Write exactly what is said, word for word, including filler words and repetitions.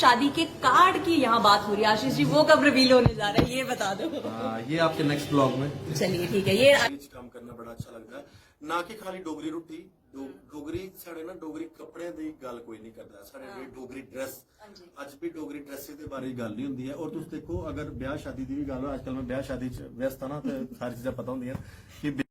शादी के कार्ड की यहाँ बात हो रही है आशीष जी, वो कब रिवील होने जा रहा है, ये बता दो। हाँ, ये आपके नेक्स्ट ब्लॉग में। चलिए ठीक है, ये ਵਿੱਚ ਕੰਮ ਕਰਨਾ ਬੜਾ ਅੱਛਾ ਲੱਗਦਾ ਹੈ। ਨਾ ਕਿ ਖਾਲੀ ਡੋਗਰੀ ਰੋਟੀ, ਡੋ- ਡੋਗਰੀ, ਸਾਡੇ ਨਾ ਡੋਗਰੀ ਕੱਪੜਿਆਂ ਦੀ ਗੱਲ ਕੋਈ ਨਹੀਂ ਕਰਦਾ। ਸਾਡੇ ਜਿਹੜੇ ਡੋਗਰੀ ਡਰੈਸ, ਅੱਜ ਵੀ ਡੋਗਰੀ ਡਰੈਸ ਦੇ ਬਾਰੇ ਗੱਲ ਨਹੀਂ ਹੁੰਦੀ ਹੈ। ਔਰ ਤੁਸੀਂ ਦੇਖੋ, ਅਗਰ ਵਿਆਹ ਸ਼ਾਦੀ ਦੀ ਵੀ ਗੱਲ ਹੋ, ਅੱਜ ਕੱਲ ਮੈਂ ਵਿਆਹ ਸ਼ਾਦੀ ਚ ਵਿਅਸਤ ਹਾਂ ਨਾ, ਤੇ ਸਾਰੀ ਚੀਜ਼ਾਂ ਪਤਾ ਹੁੰਦੀਆਂ ਕਿ